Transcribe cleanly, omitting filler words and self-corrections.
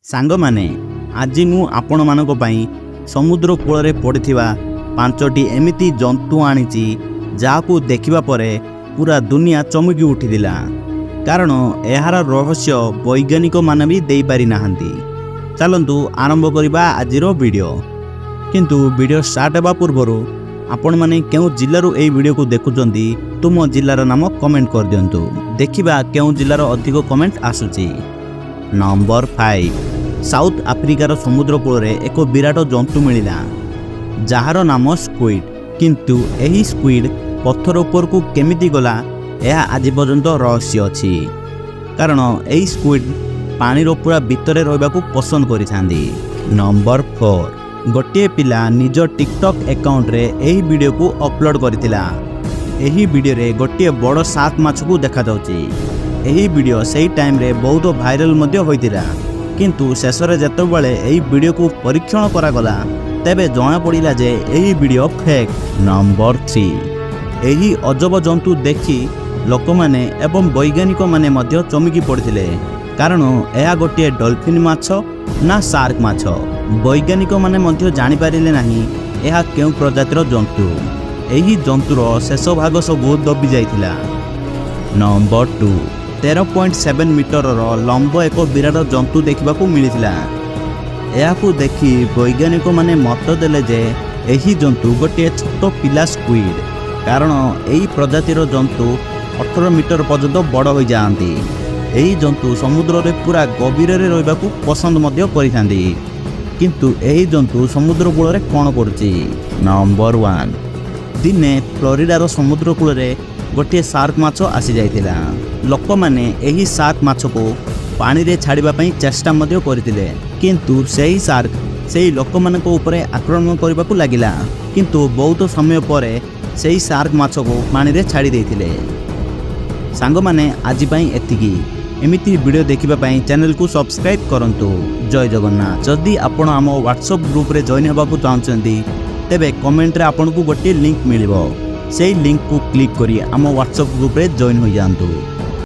ସାଙ୍ଗମାନେ, ଆଜି ମୁଁ ଆପଣମାନଙ୍କ ପାଇଁ ସମୁଦ୍ର କୂଳରେ ପଡ଼ିଥିବା ପାଞ୍ଚଟି ଏମିତି ଜନ୍ତୁ ଆଣିଛି, ଯାହାକୁ ଦେଖିବା ପରେ ପୁରା ଦୁନିଆ ଚମକି ଉଠିଥିଲା। କାରଣ ଏହାର ରହସ୍ୟ ବୈଜ୍ଞାନିକମାନେ ବି ଦେଇପାରିନାହାନ୍ତି। ଚାଲନ୍ତୁ ଆରମ୍ଭ କରିବା ଆଜିର ଭିଡ଼ିଓ। କିନ୍ତୁ ଭିଡ଼ିଓ ଷ୍ଟାର୍ଟ ହେବା ପୂର୍ବରୁ ଆପଣମାନେ କେଉଁ ଜିଲ୍ଲାରୁ ଏହି ଭିଡ଼ିଓକୁ ଦେଖୁଛନ୍ତି, ତୁମ ଜିଲ୍ଲାର ନାମ କମେଣ୍ଟ କରିଦିଅନ୍ତୁ। ଦେଖିବା କେଉଁ ଜିଲ୍ଲାର ଅଧିକ କମେଣ୍ଟ ଆସୁଛି। ନମ୍ବର 5। ସାଉଥ ଆଫ୍ରିକାର ସମୁଦ୍ର କୂଳରେ ଏକ ବିରାଟ ଜନ୍ତୁ ମିଳିଲା, ଯାହାର ନାମ ସ୍କୁଇଡ୍। କିନ୍ତୁ ଏହି ସ୍କୁଇଡ୍ ପଥର ଉପରକୁ କେମିତି ଗଲା, ଏହା ଆଜି ପର୍ଯ୍ୟନ୍ତ ରହସ୍ୟ ଅଛି। କାରଣ ଏହି ସ୍କୁଇଡ୍ ପାଣିର ପୁରା ଭିତରେ ରହିବାକୁ ପସନ୍ଦ କରିଥାନ୍ତି। ନମ୍ବର 4। ଗୋଟିଏ ପିଲା ନିଜ ଟିକଟକ୍ ଆକାଉଣ୍ଟରେ ଏହି ଭିଡ଼ିଓକୁ ଅପଲୋଡ଼ କରିଥିଲା। ଏହି ଭିଡ଼ିଓରେ ଗୋଟିଏ ବଡ଼ ଶାର୍କ ମାଛକୁ ଦେଖାଯାଉଛି। ଏହି ଭିଡ଼ିଓ ସେହି ଟାଇମ୍ରେ ବହୁତ ଭାଇରାଲ ମଧ୍ୟ ହୋଇଥିଲା। କିନ୍ତୁ ଶେଷରେ ଯେତେବେଳେ ଏହି ଭିଡ଼ିଓକୁ ପରୀକ୍ଷଣ କରାଗଲା, ତେବେ ଜଣାପଡ଼ିଲା ଯେ ଏହି ଭିଡ଼ିଓ ଫେକ୍। ନମ୍ବର 3। ଏହି ଅଜବ ଜନ୍ତୁ ଦେଖି ଲୋକମାନେ ଏବଂ ବୈଜ୍ଞାନିକମାନେ ମଧ୍ୟ ଚମକି ପଡ଼ିଥିଲେ। କାରଣ ଏହା ଗୋଟିଏ ଡଲଫିନ୍ ମାଛ ନା ସାର୍କ ମାଛ, ବୈଜ୍ଞାନିକମାନେ ମଧ୍ୟ ଜାଣିପାରିଲେ ନାହିଁ ଏହା କେଉଁ ପ୍ରଜାତିର ଜନ୍ତୁ। ଏହି ଜନ୍ତୁର ଶେଷ ଭାଗ ସବୁ ଦବି ଯାଇଥିଲା। ନମ୍ବର 2। 13.7 ମିଟରର ଲମ୍ବ ଏକ ବିରାଟ ଜନ୍ତୁ ଦେଖିବାକୁ ମିଳିଥିଲା। ଏହାକୁ ଦେଖି ବୈଜ୍ଞାନିକମାନେ ମତ ଦେଲେ ଯେ ଏହି ଜନ୍ତୁ ଗୋଟିଏ ଛୋଟ ପିଲା ସ୍କୁଇଡ୍। କାରଣ ଏହି ପ୍ରଜାତିର ଜନ୍ତୁ 18 ମିଟର ପର୍ଯ୍ୟନ୍ତ ବଡ଼ ହୋଇଯାଆନ୍ତି। ଏହି ଜନ୍ତୁ ସମୁଦ୍ରରେ ପୁରା ଗଭୀରରେ ରହିବାକୁ ପସନ୍ଦ ମଧ୍ୟ କରିଥାନ୍ତି। କିନ୍ତୁ ଏହି ଜନ୍ତୁ ସମୁଦ୍ର କୂଳରେ କ'ଣ କରୁଛି? ନମ୍ବର 1। ଦିନେ ଫ୍ଲୋରିଡ଼ାର ସମୁଦ୍ର କୂଳରେ ଗୋଟିଏ ସାର୍କ ମାଛ ଆସିଯାଇଥିଲା। ଲୋକମାନେ ଏହି ସାର୍କ ମାଛକୁ ପାଣିରେ ଛାଡ଼ିବା ପାଇଁ ଚେଷ୍ଟା ମଧ୍ୟ କରିଥିଲେ। କିନ୍ତୁ ସେହି ସାର୍କ ସେହି ଲୋକମାନଙ୍କ ଉପରେ ଆକ୍ରମଣ କରିବାକୁ ଲାଗିଲା। କିନ୍ତୁ ବହୁତ ସମୟ ପରେ ସେହି ସାର୍କ ମାଛକୁ ପାଣିରେ ଛାଡ଼ି ଦେଇଥିଲେ। ସାଙ୍ଗମାନେ, ଆଜି ପାଇଁ ଏତିକି। ଏମିତି ଭିଡ଼ିଓ ଦେଖିବା ପାଇଁ ଚ୍ୟାନେଲକୁ ସବସ୍କ୍ରାଇବ୍ କରନ୍ତୁ। ଜୟ ଜଗନ୍ନାଥ। ଯଦି ଆପଣ ଆମ ହ୍ୱାଟ୍ସଆପ୍ ଗ୍ରୁପରେ ଜଏନ୍ ହେବାକୁ ଚାହୁଁଛନ୍ତି, ତେବେ କମେଣ୍ଟରେ ଆପଣଙ୍କୁ ଗୋଟିଏ ଲିଙ୍କ୍ ମିଳିବ। ସେଇ ଲିଙ୍କ୍କୁ କ୍ଲିକ୍ କରି ଆମ ହ୍ୱାଟ୍ସଆପ୍ ଗ୍ରୁପରେ ଜଏନ୍ ହୋଇଯାଆନ୍ତୁ।